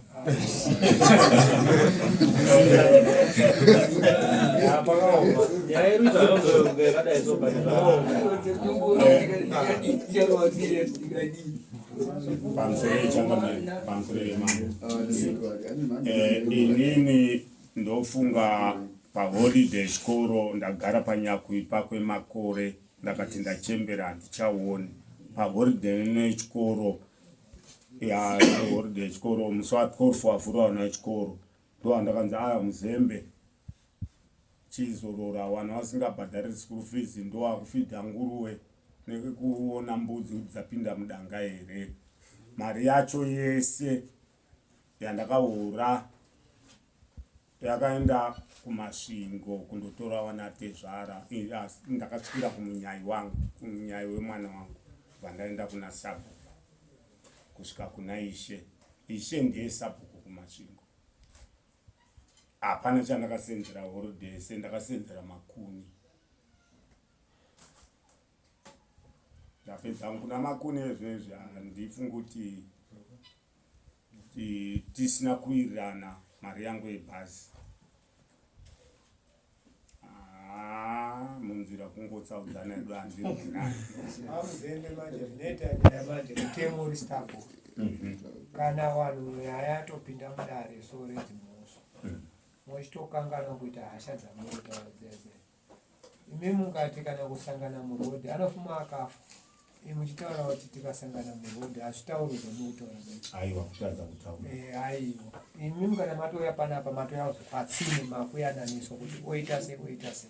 Pakaoma. Nyaya yerudzi anozonge yakadai so but zvakaoma. Pamusoro yechangamire, pamusoro yemambo. Inini ndofunga paholiday chikoro ndagara panyakuipa kwemakore ndakati ndachembera handichaoni paholiday nechikoro ya holiday chikoro musi wa 12 wavhura vana chikoro ndowandakanzi aya muzembe chizorora vanhu vasingabhadhari school fees ndowakufidha nguruwe nekuona mbudzi kuti dzapinda mudanga here. Mari yacho yese yandakahora yakaenda kuMasvingo kundotora vanatezvara. Ndakasvikira kumunyai wangu, kumunyai wemwana wangu, bva ndaenda kuna sabhuku kusvika kuna ishe. Ishe ndiye sabhuku kuMasvingo. Hapana chandakasenzera holiday yese, ndakasenzera makuni. Ndapedza kuna makuni ezvezvi handifungi kuti tisina kuwirirana mari yangu yebhazi. Ah, munzira kungotsaudzana edu handirinayo. Amuzembe manje zvinoita nyaya manje mutemo uri stable. Kana vanhu nyaya yatopinda mudare so redzimhosva mochitokanganwa kuita hasha dzamurikutaura dziya dziya. Imi mungati kana kusangana muroad anofuma akafa. Imi muchitaura kuti tikasangana muroad hazvitaurwi zvamurikutaura manje. Aiwa kutadza kutaura. Eh, aiwa. Imi kana matouya panapa matouya patsime makuyananiswa kuti oita sei oita sei.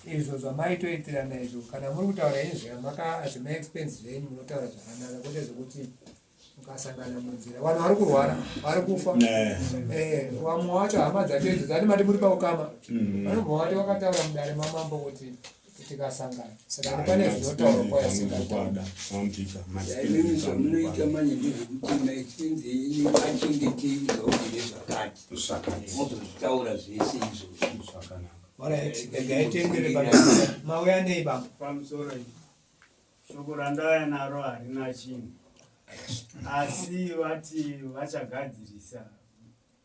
Izvo zvamaitoitirana izvo kana muri kutaura ini zvemaexpense zvenyu munotaura zvakanaka kwete zvekuti mukasangana munzira vanhu vari kurwara vari kufa. Eh, vamwe wacho hama dzacho idzo dzati mati muri paukama vanobva vati vakataura mudare mamambo kuti tikasangana saka pane zvinotaurwa kwayasingataura. Imimi zvamunoita manje ndezvekuti maexpense enyu achengetei zvaugere zvakati mozozvitaura zvese izvozvo. Alright, regai tiendere pamberi. Mauya nei baba? Pamusoro iyi. Shoko randauya naro harina chinhu, asi vati vachagadzirisa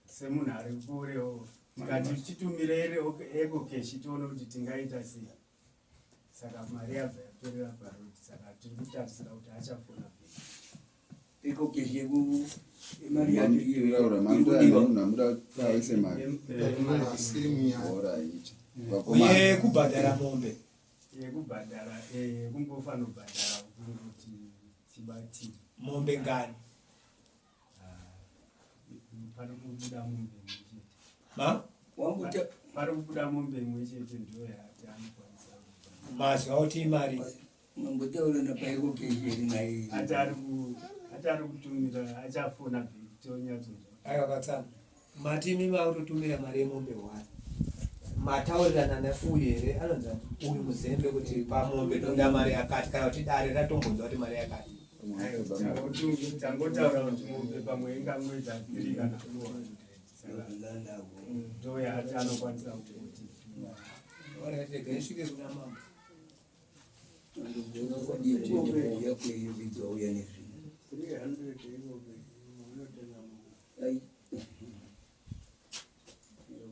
semunhu ari kurewo, tikati titumire ecocash tione kuti tingaita sei. Saka mari yabva yaperera parodi, saka tiri kutarisira kuti achafona back. Ecocash yeku mari yacho iyo Taura, iri kudiwa. Namuda taise mari. Alright. Uye kubhadhara mombe. Yekubhadhara, yekumbofanobhadhara kuti tibatire. Mombe ngani? Pari kubuda mombe imwe chete. Ma? Pari kubuda mombe imwe chete, ndiyo yati anokwanisa kubhadhara. Mazwa kuti imari. Mambotaura napaecocash here naye? Ati ari kutumira, achafona back tonyatsonzwa. Aiwa katsana. Mati imi makutotumira mari yemombe hwani. Mataurirana neuyu here anonzi uyu muzembe kuti pamombe toda mari yakati, kana kuti dare ratombonzwa kuti mari yakati? Tangotaura kuti mombe pamwe ingangoita 3 kana 400, saka ndo yaati anokwanisa kuti. Alright, regai isvike kuna mambo. Yakuyeyubidzwa uya nezvinhu. 300 imobe unotenga mombe.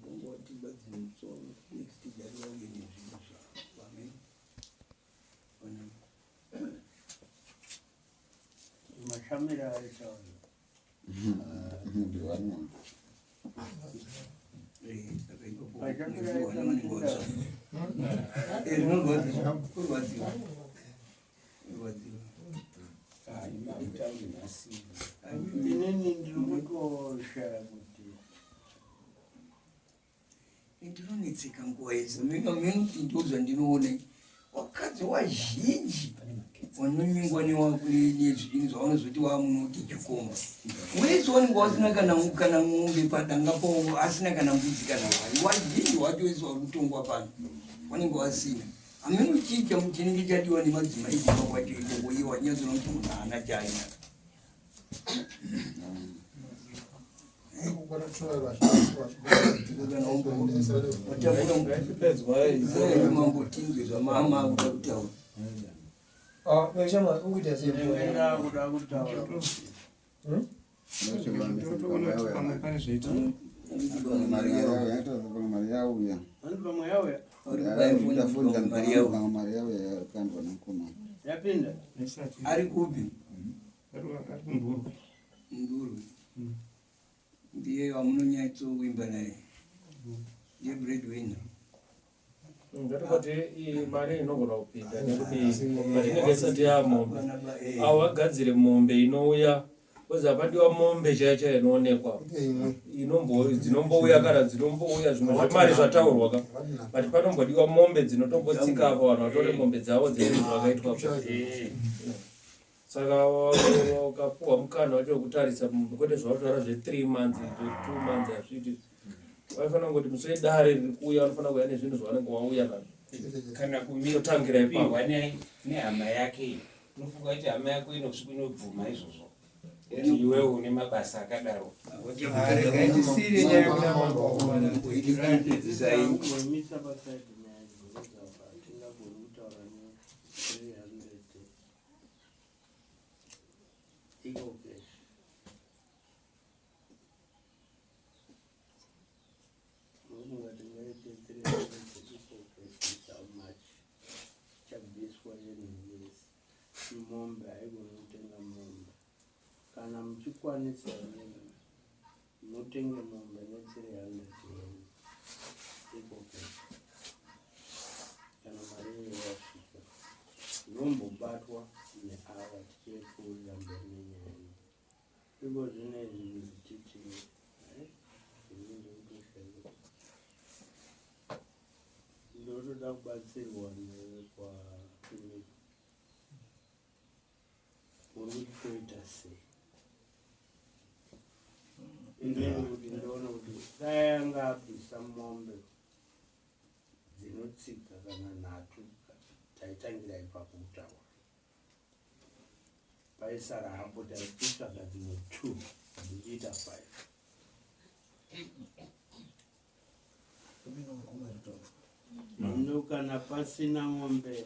Kungoti badzi musoro next dare vauye nezvinhu zvavo. Amen. Mashamira aitaura. Ndiwani. Saka ipapo vana vanenge vatsva. Zvinorwadziwa, kurwadziwa, kurwadziwa. Maitauri nhasi. Inini ndiri kutoshaya kuti Ndinonetseka nguva yese meno meno kuti ndo zvandinoona, wakadzi wazhinji wanonyengwa nezvinhu zvavanozoti wamunoti chikomba, wese wanenge wasina kana mombe padanga pavo, asina kana mbudzi kana hwai. Wazhinji wacho wese wari kutongwa pano wanenge wasina. Hameno chii chinenge chadiwa nemadzimai kumba kwacho ikoko, iye wanyatsoona kuti munhu haana chaaina. Mambo, tinzwe zvamama akuda kutaura. Ah, shama, ukuita sei? Ndinenge kuda kutaura. Pamwe pane zvaita. Mari yauya. Vanhu pamwe yauya. Mari yauya, yakandwa nemukomana. Yapinda. Ari kupi? Ari kuMburwe. Mburwe ndiye wamunonyatsowimba naye, ndiye breadwinner. Ngatikoti mari inogona kupinda nekuti patinenge isati yamombe, avo vagadzire mombe inouya, because hapadiwa mombe chaiyo chaiyo inoonekwa dzinombouya kana dzinombouya zvimwe zvemari zvataurwa ka, but panombodiwa mombe dzinotombotsika apa, vanhu vatore mombe dzavo dzenyu zvakaitwa. Saka ukapuhwa mukana wacho wekutarisa kwete zvavataura zve3 months, zve2 months hazviiti. Vaifanira kungoti musi wedare riri kuuya vanofanira kuuya nezvinhu zvavanenge wauya nazvo. Kana Totangira ipapo. kumipihwa nehama yake iyi, unofunga kuti hama yako inosvika inobvuma izvozvo kuti iwewe une mabasa akadaro? Regai tisiyire nyaya kuna mambo wakomana. Kumisa paside nyaya because apa hatingagoni kutaura ne 300 EcoCash. Nokunga tingaite 300 EcoCash is how much chabviswa yenhengesi? Mombe haigoni kutenga mombe. Kana muchikwanisa imimi, mutenge mombe ne300 yenyu EcoCash. Kana mari iyo yasvika, inombobatwa neava, tichipfuurira mberi nenyaya iyi. Iko zvino izvi kuzititi ini ndikutoshaya, ndotoda kubatsirwa nevekwakliniki uri kuti toita sei inini, kuti ndione kuti dai anga abvisa mombe dzinotsika kana nhatu, taitangira ipapo kutaura, paisara hapo, taitotsvaga dzimwe two dzichiita five. Hino kana pasina mombe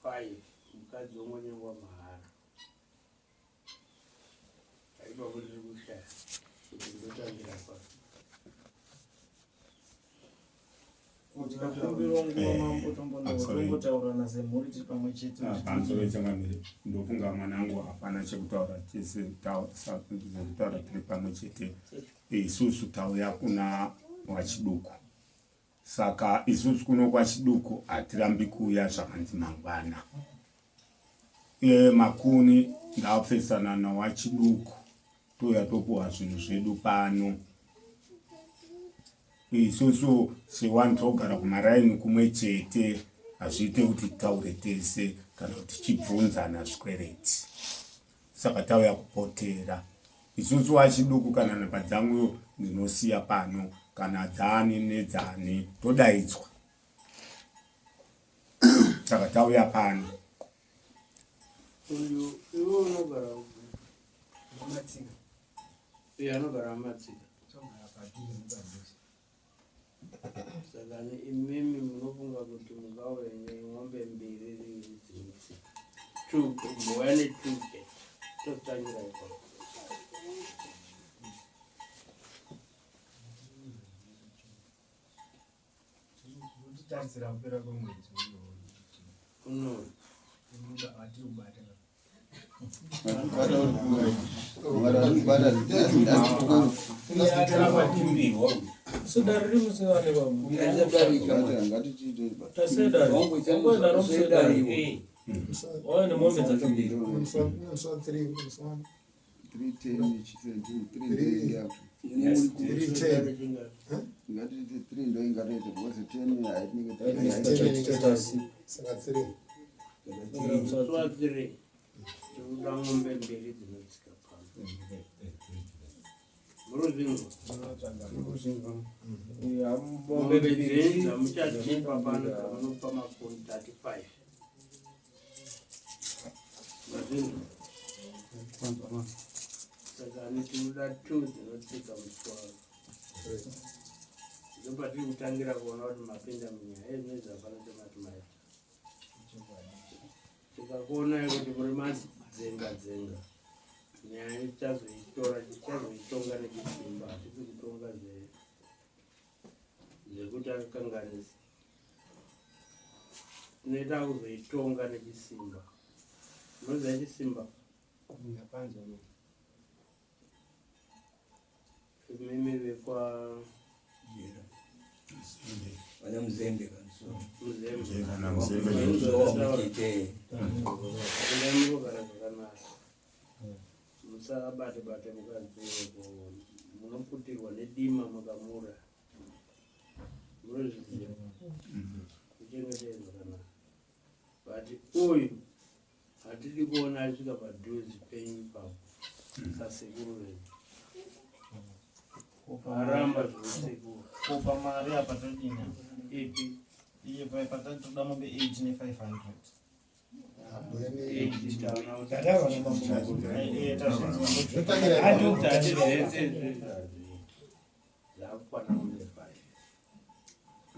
five. Mukadzi wongonyengwa mahara. Ipapo ndiri kushaya kuti ndotangira papi. Tikakumbirawo nguva mambo tombotaurirana semhuri tiri pamwe chete. Ah, pamusoro changamire ndofunga mwanangu hapana chekutaura chese zvekutaura tiri pamwe chete isusu tauya kuna wachiduku Saka isusu kuno kwaChiduku hatirambi kuuya zvakanzi mangwana. E, Makuni ndapesana nawaChiduku touya topuwa zvinhu zvedu pano. Isusu sewanhu togara kumaraini kumwe chete hazviite kuti titaure tese kana kuti tichibvunzana zvikwereti. Saka tauya kupotera. Isusu wachiduku kana nhamba dzangu ndinosiya pano kana dzani nedzani todaidzwa. Saka tauya pano. Uyu iwe unogara upi? Matsika. Uyu anogara mumatsika. Togara padhuze nepadhuze. Saka imimi munofunga kuti mungauye nemombe mbiri dzinotsika two kumbouya netwo chete totangira ipapo. Tarisira kupera kwemwedzi uno uno atiri kubata Tinoda mombe mbiri dzinotsika pano. Muruzvinzwa? Mombe dzenyu dzamuchatipa pano dzamunopa makumi 35. Mazvinzwa? Saka ani tinoda two dzinotsika musoro. Ndopatiri kutangira kuona kuti mapinda munyaya. Ezvinezvi hapana chamati maita. Tikakuonai kuti muri madzenga dzenga nyaya tichazoitora tichazoitonga nechisimba hatisi kutonga zvekuti akakanganisa tinoita kuzoitonga nechisimba unoziva chisimba Imimi vekwa Jera. Vana Muzembe kanso. Muzembe. Vana Muzembe. Endai munogara zvakanaka. Musabate bate mukadzi uyo munoputirwa nedima mukamura. Munozviziva. Kuchengetei zvakanaka. But uyu Hatidi kuona asvika padhuze penyu ipapo sasekuru vedu. Aramba zveusekuru. Kupa mari apa todini? Ipi? Iye patoda mombe 8 ne 500.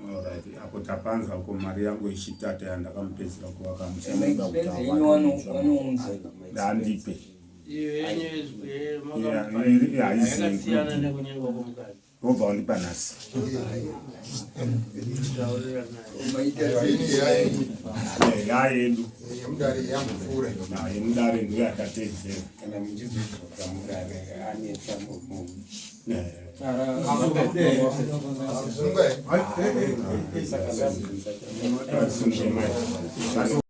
Alright, apo tapanza uko mari yangu yechitata yandakamupedzera kuvaka muchaandipe wobva wandipa nhasi yayedu yemudare ndiyo yakateedzera Saka